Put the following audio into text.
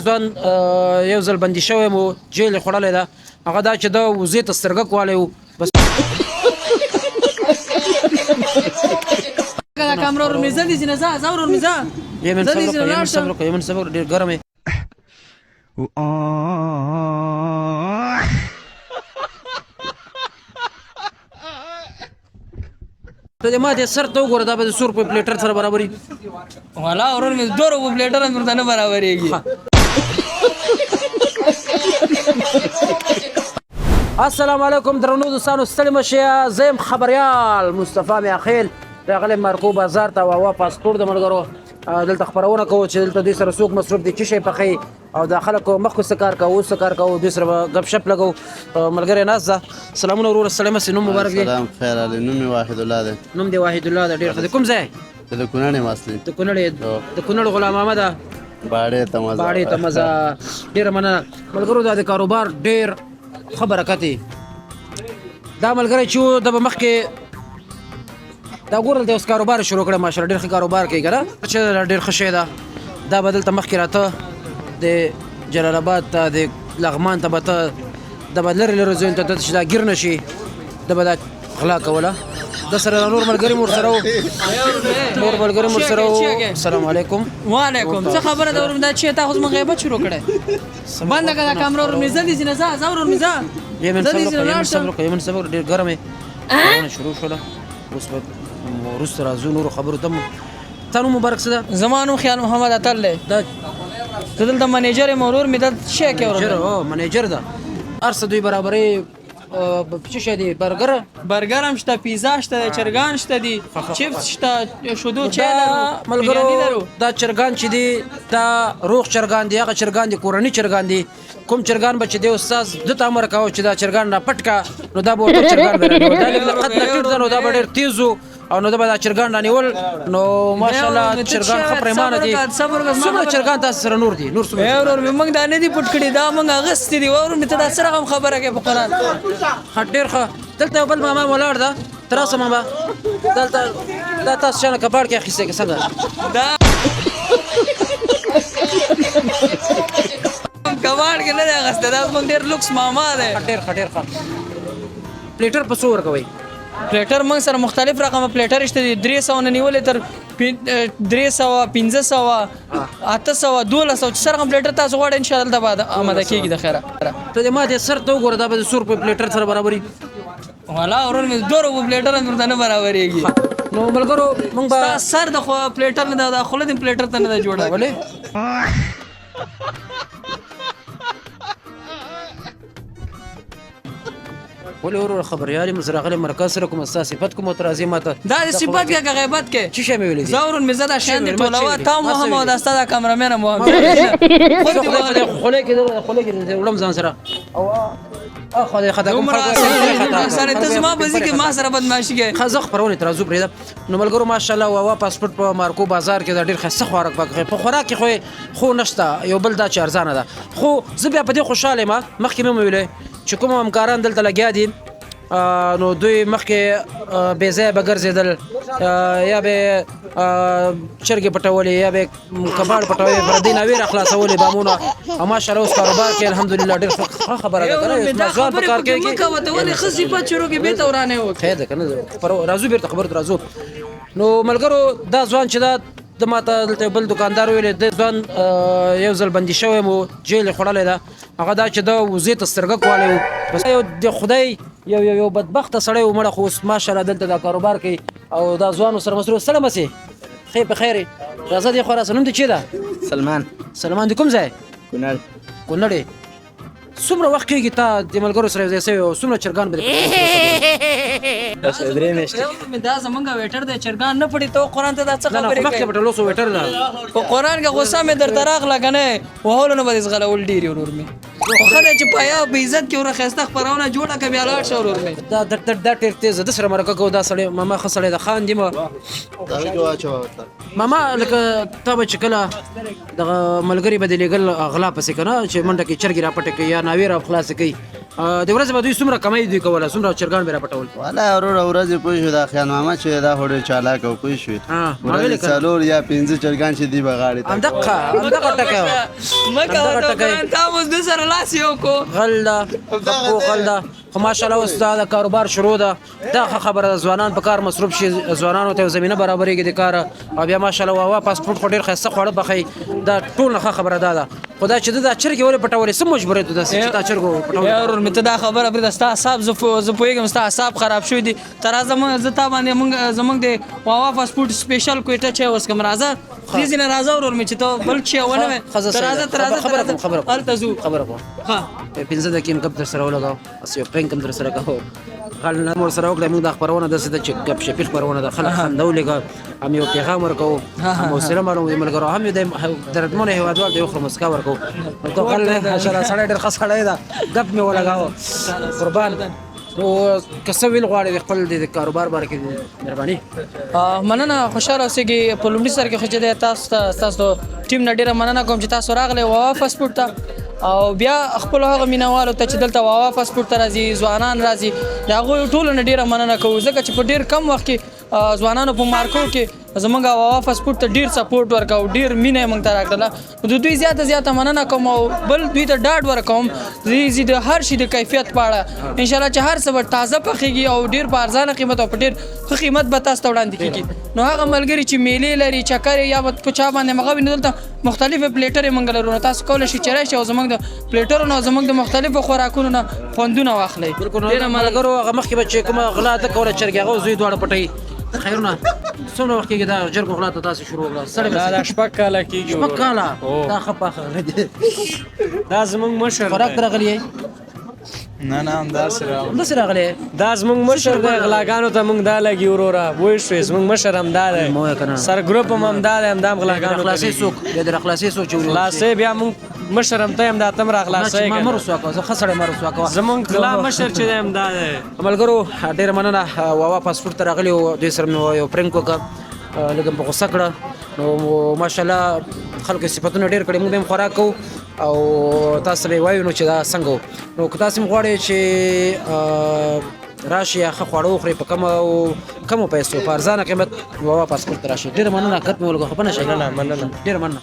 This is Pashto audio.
ځوان یو ځل بندي شوی مو، جیل یې خوړلی ده. هغه دا چې ده وزې ته سترګک والی و بس. دا کمره ورور مې، زه دې ځینه ځه، ځه ورور مې ځه. یمن زه دې صبر ځینه وکړه، لاړ یمن شم. صبر وکړه، یمن صبر وکړه، ډېر ګرم یې. ته دې ما دې سر ته وګوره، دا به د سور په پلیټر سره برابري. والا ورور مې، 2 روپو پلیټر هم درته نه برابرېږي. السلام علیکم درنو دوستانو، ستړي مه شئ. زه یم خبریال مصطفی میاخیل، راغلی مارکو بازار ته. واوا پاسپورټ د ملګرو دلته خپرونه کوو چې دلته دوی سره څوک مصروف دي، څه شی پخوي او دا خلکو مخکې څه کار کوو، اوس څه کار کوو، دوی سره به ګپ شپ لګوو. ملګری ناست ده. سلامونه وروره، ستړی مه سې، نوم مبارک دی. سلام، خیر علي، نوم مې واحد الله دی. نوم دی واحد الله دی، ډېر ښه دی. کوم ځای؟ زه د کونړ یم اصلي. د کونړ یې؟ د کونړ غلام محمد ده. باړې ته مزه. باړې ته مزه. ډېره مننه ملګرو. دا د کاروبار ډېر ښه برکت دی. دا ملګری چې و، دا به مخکې دا ګوره دلته اوس کاروبار شروع کړی، ماشاءالله ډېر ښه کاروبار کوي که نه، چې دا ډېر ښه شی ده. دا به دلته مخکې راته د جلال آباد ته، د لغمان ته به ته، دا به لرې لرې ځایونو ته ته چې دا ګیر نه شي، دا به دا غلا کوله. د سره نور ملګري مو ورسره وو، نور ملګري مو ورسره وو. السلام علیکم. وعلیکم. څه خبره ده ورور؟ دا چې تا خو زموږ غیبت شروع کړی. بنده که دا کمره ورور مې، زه دې ځینه ځه، ځه ورور مې ځه. یمن زه دې صبر ځینه وکړه، لاړ یمن شم. صبر وکړه، یمن صبر وکړه، ډېر ګرم یې. خپرونه شروع شوله، اوس به وروسته راځو نورو خبرو ته. تا نوم مبارک څه ده؟ زما نوم خیال محمد اتل دی. دا زه دلته منیجر یم ورور مې. دلته څه شی کوې ورور؟ منیجر؟ او منیجر ده، هر څه دوی برابرې. څه شی دی؟ برګر؟ برګر هم شته، پیزا شته، چرګان شته دي، چپس شته، شودو چای دا لرو، بریاني لرو. ملګرو، دا چرګان چې دي دا روغ چرګان دي، هغه چرګان دي، کورني چرګان دي. کوم چرګان به چې دی استاد ده ته امر کاوه چې دا چرګان را پټ کا، نو دا به ورته چرګان به رانیول. دا لږ له قد نه ټیټ ده، نو دا به ډېر تیز و او نو دا به دا چرګان رانیول. نو ماشاءالله چرګان ښه پریمانه دي. صبر وکړه، څومره چرګان تاسو سره نور دي؟ نور څومره؟ ای ورور مې، موږ دا نه دي پټ کړي، دا موږ اغستې دي. ورور مې، ته دا څه رقم خبره کوې په قرآن؟ ښه، ډېر ښه. دلته یو بل ماما ولاړ ده. تر اوسه ماما دلته دا تاسو شانه کباړ کې اخیستی که څنګه؟ دا کباړ کې نه دی اخیستی، دا زموږ ډېر لوکس ماما دی. ډېر ښه، ډېر ښه. پلیټر په څو ورکوئ؟ پلیټر موږ سره مختلف رقمه پلیټر شته دي، 300 نه نیولې تر 300، 500، 800، 1200، چې څه رقم پلیټر تاسو غواړئ انشاءالله دلته به آماده کېږي د خیره. ته دې ما دې سر ته وګوره، دا به د سور په پلیټر سره برابري. والا ورور مې، 2 روپو پلیټر هم درته نه برابرېږي. نو ملګرو، موږ به ستا سر د خو پلیټر نه ده، دا خوله دې پلیټر ته نه ده جوړه. ولې؟ ولې ورور، خبریال یم، زه راغلی مرکز سره کوم، ستا صفت کوم ته راځې ماته. دا د صفت کې که غیبت کې؟ څه شی مې ویلي دي؟ زه ورور مې، زه دا شیان دې ما څه ټولوه. ویلي؟ تا ما څه مهم او ویلي؟ دا ستا دا کمرمین مهم. خو دې خولې کې، خولې کې وړم ځان سره او اخو دې خطا کوم. دومره اسانه ته زما په ځای کې ما سره بدمعاشي کوې. ښه، زه خپرونې ته راځو، پرېږده. نو ملګرو، ماشاءالله واوا پاسپورټ په مارکو بازار کې دا ډېر ښایسته خوراک پکښې، په خوراک کې خو یې خو نشته یو بل دا چې ارزانه ده. خو زه بیا په دې خوشحاله یم، مخکې مې هم ویلی چې کوم همکاران دلته لګیا دي، نو دوی مخکې بې ځایه به ګرځېدل، یا به چرګې پټولې یا به کباړ پټولې، پردۍ ناوې را خلاصولې بامونه. او ماشاءالله اوس کاروبار کې الحمدلله ډېر ښه خبره ده که نه؟ دا ځوان په خبرې کار پکې مه کې کوه، ته ولې ښه صفت شروع کې بېرته ورانه وکړې؟ خیر ده که نه، راځو بېرته خبرو ته راځو. نو ملګرو، دا ځوان چې دا د ماته دلته یو بل دکاندار ویلې، د ځوان یو ځل بندي شوی مو، جیل یې خوړلی ده. هغه دا چې ده وزې ته سترګک والی و، بس یو د خدای یو یو یو بدبخته سړی و مړه. خو اوس ماشاءالله دلته دا کاروبار کوي او دا ځوان سره مصروف. سلام سي، خیر په خیر یې. راځه دې خوا راسه. نوم دې چی ده؟ سلمان. سلمان، د کوم ځای؟ کونړ. کونړ یې. څومره وخت کېږي تا د ملګرو سره یو ځای سوی او څومره چرګان به دې 3 میاشتې. دا زمونږ ویټر دی، چرګان نه پړي. ته قرآن ته دا څه نه نه خبرې خو مخکې کوې؟ په ټولو ویټر ده. په قرآن کې غوسه مې درته راغله که نه، وهلو نه به دې ځغلول ډېر یې ورور مې. خو ښه دی چې پایا په عزت کې وره ښایسته خپرونه جوړه که بیا لاړ شه ورور مې. دا دا دا دا ډېر تیز ده، سره مرکه کوو. دا سړی ماما ښه سړی ده، خاندي ما. دا کې واچوه ورته. ماما، لکه تا به چې کله دغه ملګري به دې لېږل غلا پسې که نه، چې منډه کې چرګې راپټې کوي یا ناوې را خلاصې کوي، د ورځې به دوی څومره کمۍ دوی کوله، څومره چرګان به راپټول؟ والا وروره، ورځې پوه شو، دا خیال ماما چې دا خو ډېر چالاک او پوه شوې، ما ویلې ورځې کنه. څلور یا پنځه چرګان چې دی به غاړې ته همدغه ټکی و. مه کوه. همدغه ته ټکی. قرآن تا اوس د سره لاس یو کو. غل ده، خپو غل ده، خو ماشاءالله اوس دا د کاروبار شروع ده. دا ښه خبره ده، ځوانان په کار مصروف شي، ځوانانو ته یو زمینه برابرېږي د کار. او بیا ماشاءالله واوا پاسپورټ خو ډېر ښایسته خواړه پخوي. دا ټول نه ښه خبره دا ده، خو دا چې ده دا چرګې ولې پټولې؟ څه مجبوریت و داسې چې تا چرګو پټولې؟ یا ورور مې، ته دا خبره پرېږده، ستا اعصاب زه پوهېږم، ستا اعصاب خراب شوي دي. ته راځه، مونږ زه تا باندې مونږ زمونږ د واوا فاسټ فوډ سپیشل کویټه چای وڅښم. راځه، دې ځای نه راځه ورور مې، چې ته بل چای ونه وې. ښه، ته راځه، ته راځه. خبره کوم، خبره کوم. هلته ځو. خبره کوم. ښه. 5 دقیقې مې ګپ در سره ولګاو، بس یو پرینک هم در سره کوو. غل نه مور سره وکړه. موږ دا خپرونه داسې ده چې ګپ شپي خپرونه ده، خلک خندو لږه، هم یو پیغام ورکوو، هم حوصله معلومو د ملګرو، هم یو د دردمنو هېوادوالو ته یو خره مسکا ورکوو. نو ته غل نه، ماشاءالله سړی ډېر ښه سړی ده. ګپ مې ولګاوه، قربان. نو که څه ویل غواړې د خپل د کاروبار باره کې، مهرباني. مننه، خوشحاله اوسئ. په لومړي سر کې خو چې دی تاسو ته ستاسو ټیم نه ډېره مننه کوم چې تاسو راغلی واوا فاسټ فوډ ته، او بیا خپلو هغه مینهوالو ته چې دلته واوا فاسټ فوډ ته راځي، ځوانان راځي، د هغوی ټولو نه ډېره مننه کوو، ځکه چې په ډېر کم وخت کې ځوانانو په مارکو کې زمونږ واوا فاسټ فوډ ته ډېر سپورټ ورکاو، ډېر مینه یې موږ ته راکړله. نو د دوی زیاته زیاته مننه کوم، او بل دوی ته ډاډ ورکوم دوی د هر شي د کیفیت په اړه، انشاءالله چې هر څه به تازه پخېږي او ډېر په ارزانه قیمت او په ډېر ښه قیمت به تاسو ته وړاندې کېږي. نو هغه ملګري چې میلې لري، چکرې یا به په چا باندې مغه وي، نو دلته مختلفې پلیټرې موږ لرو، نو تاسو کولی شئ چې راشئ او زموږ د پلیټرو نه، زموږ د مختلفو خوراکونو نه خوندونه واخلئ. بالکل. ډېره مننه. ملګرو، هغه مخکې به چې کومه غلا ته کوله چرګې، هغه زوی دواړه پټوي. خیرونه، څومره وخت کېږي دا چرګو غلا ته تاسو شروع وکړه؟ سړی دا دا 6 کاله کېږي. 6 کاله؟ هو. دا ښه پاخه غله دي. دا زمونږ مشر خوراک دی. ته راغلی یې؟ نه نه، همداسې راغلم. همداسې راغلی یې؟ دا زمونږ مشر دی، غلاګانو ته مونږ دا لګي وروره، پوه شوې؟ زمونږ مشر همدا دی. مو یې کنه. سر ګروپ هم همدا دی، همدا هم غلاګانو ته خلاصې لګي. څوک بیا در خلاصې څوک چې ورور خلاصې بیا مونږ مشر هم ته هم دا تم را خلاصې ما کنه. مه رسوا کوه، زه ښه سړی، مه رسوا کوه. زمونږ غلا مشر چې دی همدا دی. ملګرو، ډېره مننه. واوا پاسپورټ ته راغلی وو، دوی سره مې یو پرینک وکړ، لږ مې په غوسه کړه. نو ماشاءالله خلکو صفتونه ډېر کړي. موږ به هم خوراک کوو او تاسو به یې وایو نو چې دا څنګه و. نو که تاسو هم غواړئ چې راشي یا ښه خواړه وخورئ په کمو کمو پیسو، په ارزانه قیمت، واوا پاسپورټ ته راشئ. ډېره مننه، ګپ مې ولګو، خفه نه شئ. مننه، مننه. ډېره مننه.